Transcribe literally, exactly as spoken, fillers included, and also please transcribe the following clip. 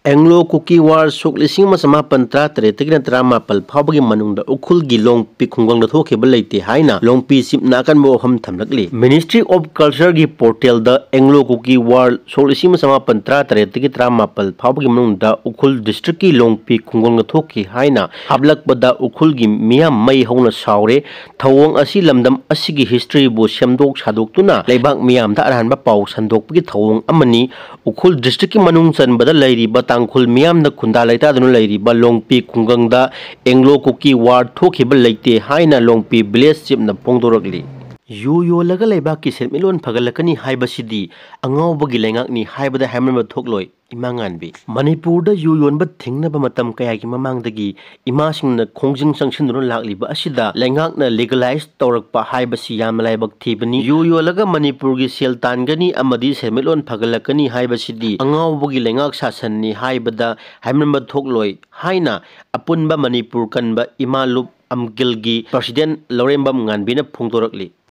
Anglo ꯀꯨꯀꯤ war ꯁꯣꯛ ꯂꯤꯁꯤꯡ ꯑꯃ ꯆꯃꯥꯄꯟ ꯇꯔꯥ ꯇꯔꯦꯠꯇꯒꯤꯅ ꯇꯔꯥꯃꯥꯄꯜ ꯐꯥꯎꯕꯒꯤ ꯃꯅꯨꯡꯗ ꯎꯈ꯭ꯔꯨꯜꯒꯤ ꯂꯣꯡꯄꯤ ꯈꯨꯡꯒꯪꯗ ꯊꯣꯛꯈꯤꯕ ꯂꯩꯇꯦ ꯍꯥꯏꯅ ꯂꯣꯡꯄꯤ ꯆꯤꯞꯅ ꯑꯀꯟꯕ ꯋꯥꯐꯝ ꯊꯝꯂꯛꯂꯤ꯫ Ministry of Cultureꯒꯤ portalꯗ Anglo Kuki war ꯁꯣꯛ ꯂꯤꯁꯤꯡ ꯑꯃ ꯆꯃꯥꯄꯟ ꯇꯔꯥ ꯇꯔꯦꯠꯇꯒꯤ ꯇꯔꯥꯃꯥꯄꯜ ꯐꯥꯎꯕꯒꯤ ꯃꯅꯨꯡꯗ ꯎꯈ꯭ꯔꯨꯜ districtꯀꯤ ꯂꯣꯡꯄꯤ ꯈꯨꯡꯒꯪꯗ ꯊꯣꯛꯈꯤ ꯍꯥꯏꯅ ꯍꯥꯞꯂꯛꯄꯗ ꯎꯈ꯭ꯔꯨꯜꯒꯤ ꯃꯤꯌꯥꯝ ꯃꯩ ꯍꯧꯅ ꯁꯥꯎꯔꯦ꯫ ꯊꯧꯑꯣꯡ ꯑꯁꯤ ꯂꯝꯗꯝ ꯑꯁꯤꯒꯤ historyꯕꯨ ꯁꯦꯝꯗꯣꯛ ꯁꯥꯗꯣꯛꯇꯨꯅ ꯂꯩꯕꯥꯛ ꯃꯤꯌꯥꯝꯗ ꯑꯔꯥꯟꯕ ꯄꯥꯎ ꯁꯟꯗꯣꯛꯄꯒꯤ ꯊꯧꯑꯣꯡ ꯑꯃꯅꯤ꯫ ꯎꯈ꯭ꯔꯨꯜ districtꯀꯤ ꯃꯅꯨꯡ ꯆꯟꯕꯗ ꯂꯩꯔꯤꯕ ꯇꯥꯡꯈꯨꯜ ꯃꯤꯌꯥꯝꯅ ꯈꯨꯟꯗꯥ ꯂꯩꯇꯥꯗꯨꯅ ꯂꯩꯔꯤꯕ ꯂꯣꯡꯄꯤ ꯈꯨꯡꯒꯪꯗ ꯑꯦꯡꯂꯣ ꯀꯨꯀꯤ ꯋꯥꯔ ꯊꯣꯛꯈꯤꯕ ꯂꯩꯇꯦ ꯍꯥꯏꯅ ꯂꯣꯡꯄꯤ village chiefꯅ ꯐꯣꯡꯗꯣꯔꯛꯂꯤ꯫ ꯌꯨ ꯌꯣꯜꯂꯒ ꯂꯩꯕꯥꯛꯀꯤ ꯁꯦꯟꯃꯤꯠꯂꯣꯟ ꯐꯒꯠꯂꯛꯀꯅꯤ ꯍꯥꯏꯕꯁꯤꯗꯤ ꯑꯉꯥꯎꯕꯒꯤ ꯂꯩꯉꯥꯛꯅꯤ ꯍꯥꯏꯕꯗ ꯍꯥꯏꯃꯟꯕ ꯊꯣꯛꯂꯣꯏ꯫ ꯏꯃꯥ ꯉꯥꯟꯕꯤ, ꯃꯅꯤꯄꯨꯔꯗ ꯌꯨ ꯌꯣꯟꯕ ꯊꯤꯡꯅꯕ ꯃꯇꯝ ꯀꯌꯥꯒꯤ ꯃꯃꯥꯡꯗꯒꯤ ꯏꯃꯥꯁꯤꯡꯅ ꯈꯣꯡꯖꯪ ꯆꯪꯁꯤꯟꯗꯨꯅ ꯂꯥꯛꯂꯤꯕ ꯑꯁꯤꯗ ꯂꯩꯉꯥꯛꯅ legalize ꯇꯧꯔꯛꯄ ꯍꯥꯏꯕꯁꯤ ꯌꯥꯝꯅ ꯂꯥꯏꯕꯛ ꯊꯤꯕꯅꯤ꯫ ꯌꯨ ꯌꯣꯜꯂꯒ ꯃꯅꯤꯄꯨꯔꯒꯤ ꯁꯦꯜ ꯇꯥꯟꯒꯅꯤ ꯑꯃꯗꯤ ꯁꯦꯟꯃꯤꯠꯂꯣꯟ ꯐꯒꯠꯂꯛꯀꯅꯤ ꯍꯥꯏꯕꯁꯤꯗꯤ ꯑꯉꯥꯎꯕꯒꯤ ꯂꯩꯉꯥꯛ ꯁꯥꯁꯟꯅꯤ ꯍꯥꯏꯕꯗ ꯍꯥꯏꯃꯟꯕ ꯊꯣꯛꯂꯣꯏ ꯍꯥꯏꯅ ꯑꯄꯨꯟꯕ ꯃꯅꯤꯄꯨꯔ ꯀꯟꯕ ꯏꯃꯥ ꯂꯨꯞ ꯑꯝꯒꯤꯜꯒꯤ president ꯂꯧꯔꯦꯝꯕꯝ ꯉꯥꯟꯕꯤꯅ ꯐꯣꯡꯗꯣꯔꯛꯂꯤ꯫